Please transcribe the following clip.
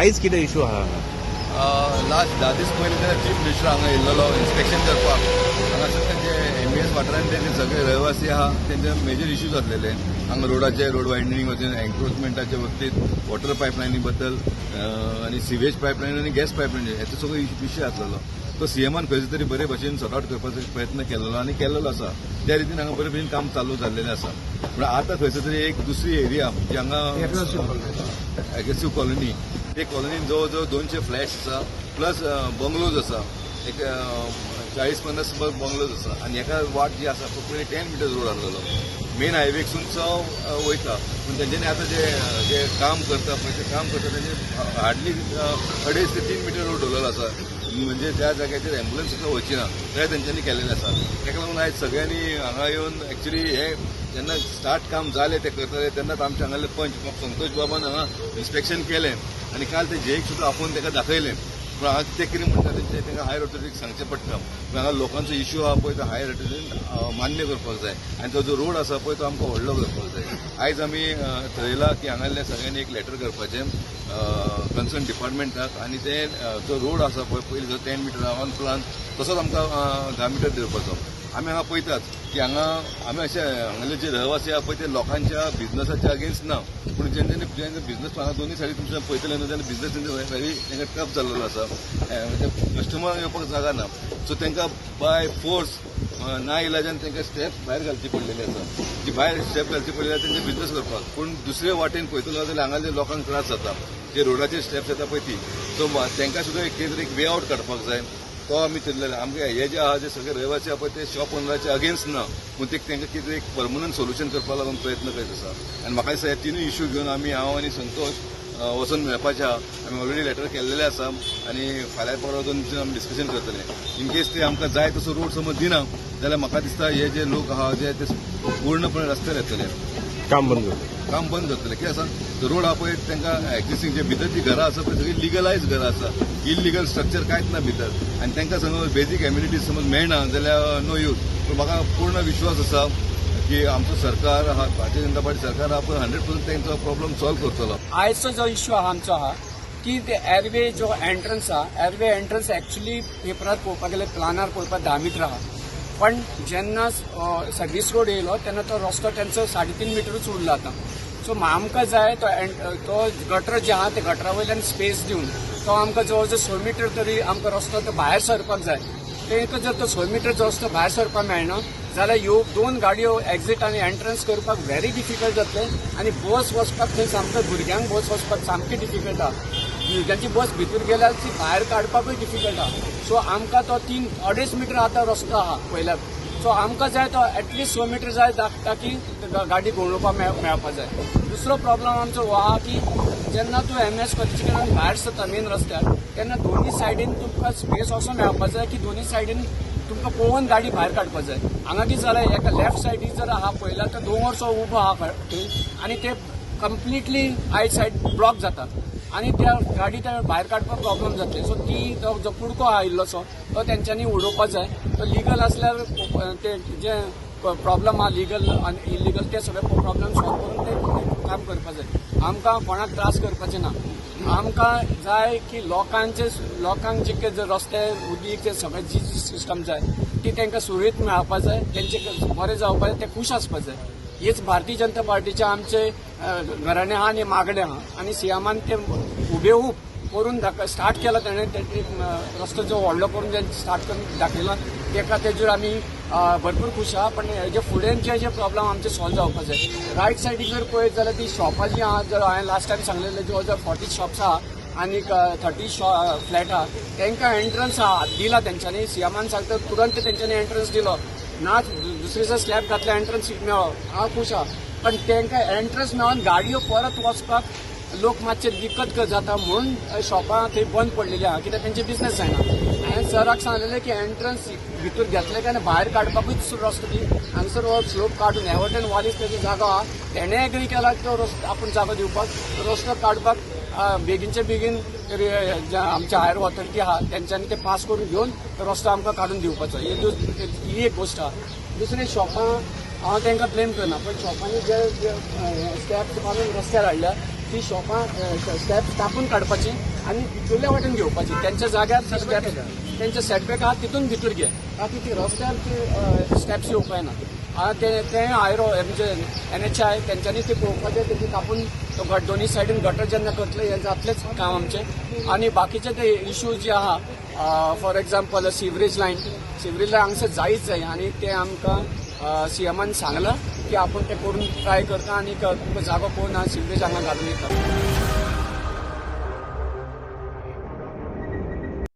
आयज कितें इशू आहा? लास्ट 10 दीस पयलीं तेन्ना चीफ मिनिस्टर हांगा येयल्लो इन्स्पेक्शन करपाक. हांगासर तेंचे एमईएस वाठारान तेंचे सगळे रहिवासी आहा, तेंचे मेजर इश्यू जातलेले हांगा रोडाचे, रोड वायडनिंग वचून एन्क्रोचमेंटाच्या बाबतीत, वॉटर पायपलायनी बद्दल आनी सिवेज पायपलायन आनी गॅस पायपलायन हेचो सगळो इश्यू आसलेलो. तो सीएमान खंयचे तरी बरे भशेन सॉर्ट आउट करपाचो प्रयत्न केलेलो आनी केल्लो आसा. त्या रितीन हांगा बरे भशेन काम चालू जाल्लेलें आसा. पूण आतां खंयसर तरी एक दुसरी एरिया जी हांगा एग्रेसीव कॉलनी, ते कॉलनीन जवळ जवळ 200 फ्लॅट्स आसा, प्लस बंगलोज आसा, एक 40-50 बंगलोज आसा. आनी एका वाट जी आसा पयलीं 10 मिटर्स रोड आसलेलो, मेन हायवेकसून चव वयता. पूण तेंच्यांनी आतां जे जे काम करता पळय, ते काम करता तेंचे हार्डली 2.5 ते 3 मिटर रोड दवरलेलो आसा. म्हणजे त्या जाग्याचेर एम्बुलन्स सुद्दां वचची ना, ते तेंच्यांनी केलेलें आसा. ताका लागून आयज सगळ्यांनी हांगा येवन एक्चुली हे जेन्ना स्टार्ट काम जालें ते करताले तेन्नाच आमच्या हांगाले पंच संतोष बाबान हांगा इन्स्पेक्शन केलें आनी काल ते जेक सुद्दां आपोवन ताका दाखयलें. पूण हांगा ते कितें म्हणटा तेंचे तांकां हायर ऑथॉरिटीक सांगचें पडटा. पूण हांगा लोकांचो इश्यू आहा पळय, तो हायर ऑथॉरिटीन मान्य करपाक जाय आनी तो जो रोड आसा पळय तो आमकां व्हडलो करपाक जाय. आयज आमी थरयलां की हांगासरल्या सगळ्यांनी एक लेटर करपाचें कन्सर्न डिपार्टमेंटाक आनी ते जो रोड आसा पळय पयलीं जो 10 मिटर ऑन प्लान तसोच आमकां 10 मिटर दिवपाचो. आमी हांगा पळयतात की हांगा आमी अशे हांगाले जे रहिवासी आहा पळय ते लोकांच्या बिझनसाच्या अगेन्स्ट ना, पूण जेन्ना जेन्ना बिझनस हांगा दोनूय सायडी तुमच्या पळयतले न्हू तेन्ना बिझनस तेंचो व्हेरी तांकां टफ जाल्लो आसा. कस्टमर येवपाक जागा ना, सो तांकां बाय फोर्स ना इलाजान तांकां स्टेप्स भायर घालची पडलेली आसा. जी भायर स्टेप घालची पडलेली आसा तेंचे बिझनस करपाक. पूण दुसरे वाटेन पळयतलो जाल्यार हांगाले लोकांक त्रास जाता, जे रोडाचेर स्टेप्स येता पळय ती. सो तांकां सुद्दां एक कितें तरी एक वे आवट काडपाक जाय, तो आमी चिंतलेले. आमगे हे जे आहा जे सगळे रहिवासी आहा पळय ते शॉप ओनराचे अगेन्स्ट ना, पूण ते तांकां कितें एक परमनंट सोल्युशन करपाक लागून प्रयत्न करीत आसा. आनी म्हाका दिसता हे तिनूय इश्यू घेवन आमी, हांव आनी संतोष वचून मेळपाचे आहा. आमी ऑलरेडी लेटर केल्लेले आसा आनी फाल्यां परवां 2 दिसान आमी डिस्कशन करतले. इन केस ते आमकां जाय तसो रोड समज दिना जाल्यार म्हाका दिसता हे जे लोक आहा जे ते पूर्णपणे रस्त्यार येतले, काम बंद जातलें. काम बंद जातलें. कितें आसा रोड आहा पळय तांकां एक्झिस्टींग जे भितर जी घरां आसा पळय सगळीं लिगलायज घरां आसा, इलिगल स्ट्रक्चर कांयच ना भितर. आनी तांकां समज बेजीक एम्युनिटीज समज मेळना जाल्यार नो यूज. पूण म्हाका पूर्ण विश्वास आसा की आमचो सरकार आहा, भारतीय जनता पार्टी सरकार आहा पळय, 100% तांचो प्रॉब्लम सॉल्व करतलो. आयचो जो इश्यू आहा आमचो आहा की ते एरवे जो एंट्रन्स आहा, एरवे एंट्रन्स एक्चुली पेपरार पळोवपाक गेल्यार प्लानार पळोवपाक 10 मिटर आहा, पण जेन्ना सर्वीस रोड येयलो तेन्ना तो रस्तो तेंचो 3.5 मिटरूच उरला आतां. सो आमकां जाय तो तो गटर जे आहा ते गटरा वयल्यान स्पेस दिवन तो आमकां जवळ जवळ 6 मिटर तरी आमकां रस्तो तो भायर सरपाक जाय. तांकां जर तो 6 मिटर जो रस्तो भायर सरपाक मेळना जाल्यार ह्यो 2 गाडयो एक्झीट आनी एंट्रन्स करपाक व्हेरी डिफिकल्ट जातलें आनी बस वचपाक थंय सामकें भुरग्यांक बस वचपाक सामकें डिफिकल्ट आहा. भुरग्यांची बस भितर गेल्यार ती भायर काडपाकूय डिफिकल्ट आहा. सो आमकां तो 3-2.5 मिटर आतां रस्तो आहा पयल्यार. सो आमकां जाय तो एटलिस्ट 6 मिटर जाय ताकी गाडी घुंवडोवपाक मेळपाक जाय. दुसरो प्रॉब्लम आमचो हो आहा की जेन्ना तूं एमएस कॉलेजी कडल्यान भायर सरता मेन रस्त्यार तेन्ना दोनूय सायडीन तुमकां स्पेस असो मेळपाक जाय की दोनूय सायडीन तुमकां पळोवन गाडी भायर काडपाक जाय. हांगा कितें जालें, एका लेफ्ट सायडीक जर आहा पळयल्यार तो दोंगरसो उबो आहा थंय आनी ते कंप्लिटली आयट सायड ब्लॉक जाता आनी त्या गाडी त्या भायर काडपाक प्रॉब्लम जातले. सो ती तो जो कुडको आहा इल्लोसो तो तेंच्यांनी उडोवपाक जाय. तो लिगल आसल्यार ते जे प्रॉब्लम आहा लिगल आनी इलिगल ते सगळे प्रॉब्लम सॉल्व करून ते काम करपाक जाय. आमकां कोणाक त्रास करपाचे ना. आमकां जाय की लोकांचे लोकांक जे कितें रस्ते उदीक ते सगळे जी सिस्टम जाय ती तांकां सुरळीत मेळपाक जाय, तेंचे बरें जावपाक जाय, ते खूश आसपाक जाय. हीच भारतीय जनता पार्टीचे आमचे घराणे आहा आनी मागणें आहा. आनी सीएमान ते हुबेहूब करून स्टार्ट केला तेणें, रस्तो जो व्हडलो करून स्टार्ट करून दाखयला तेका तेजेर आमी भरपूर खूश आहा. पण हेजे फुडें जे जे प्रॉब्लम आमचे सॉल्व जावपाक जाय. रायट सायडीक जर पळयत जाल्यार ती शॉपां जी आहा, जर हांवें लास्ट टायम सांगलेलें जवळ जवळ 40 शॉप्स आहा आनी 30 फ्लॅट आहा, तांकां एंट्रन्स आहा दिला तेंच्यांनी. सीएमान सांगता तुरंत तेंच्यांनी एंट्रन्स दिलो ना, दुसरे स्लॅब घातले एंट्रन्स मेळ्ळो, हांव खूश आहा. पण तांकां एंट्रन्स मेळोन गाडयो परत वचपाक लोक मातशे दिक्कत जाता म्हणून शॉपां थंय बंद पडलेली आहा, कित्याक तेंचे बिझनस जायना. हांवें सराक सांगलेलें की एंट्रन्स भितर घेतले काय भायर काडपाकूय दुसरो रस्तो दी, हांगसर हो स्लोप काडून ह्या वटेन वालीस तेजी जागो आहा, तेणें एग्री केला तो रस्तो आपूण जागो दिवपाक, रस्तो काडपाक बेगीनचे बेगीन आमचे हायर ऑथॉरिटी आहा तेंच्यांनी ते पास करून घेवन रस्तो आमकां काडून दिवपाचो. ही एक गोश्ट आहा. दुसरी शॉपां हांव तांकां ब्लेम करना, पण शॉपांनी जे स्टेप्स मारून रस्त्यार हाडल्या ती शॉपां स्टेप्स कापून काडपाची आनी भितरल्या वाटेन घेवपाची तेंच्या जाग्यार ती स्टेप्स, तेंचे सेटबॅक आहा तितून भितर घे. आतां ती रस्त्यार ती स्टेप्स येवपा येना. आतां ते ते आयरो म्हणजे एनएचआय तेंच्यांनी ते पळोवपाचें, तेजी कापून तो गट दोन्ही सायडीन गटर जेन्ना करतले हें जातलेंच काम आमचें. आनी बाकीचे ते इश्यूज जे आहा, for example sewerage line, sewerage line हांगसर जायच जाय आनी ते आमकां सीएमान सांगलां की आपूण ते करून ट्राय करता आनी तुमकां जागो पळोवन हांव सिवरेज हांगा घालून दिता.